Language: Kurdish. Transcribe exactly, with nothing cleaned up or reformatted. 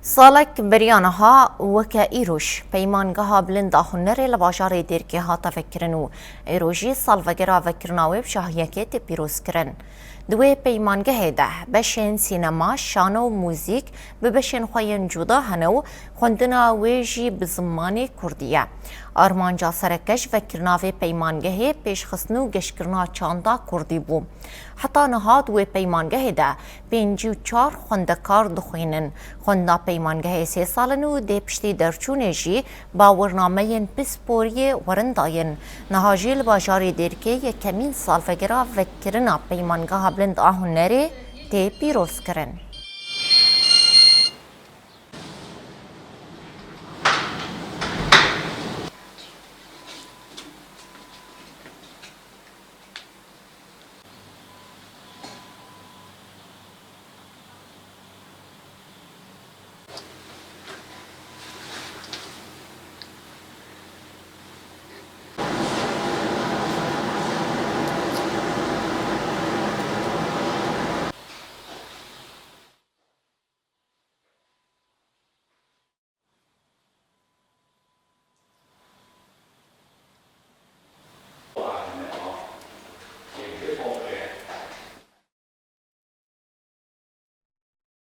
Salek beriya niha weke îroj Peymangeha Bilind a Hunerê li bajarê Dêrkê hate vekirin û îro jî salvegera vekirina wê bi şahiyekê tê pîrozkirin. Di wê peymangehê de beşên sînema, şano û muzîk bi beşên xwe yên cuda hene û xwendina wê jî bi zimanê kurdî ye. Armanca sereke ji vekirina vê peymangehê pêşxistin û geşkirina çanda kurdî bû. Heta niha di wê peymangehê de pêncî û çar xwendekar dixwînin. Xwendina peymangehê sê sal in û dê piştî derçûnê jî bawirnameyên pisporiyê werin dayîn. Niha jî li bajarê Dêrkê yekemîn salvegera vekirina Peymangeha Bilind a Hunerê tê pîrozkirin.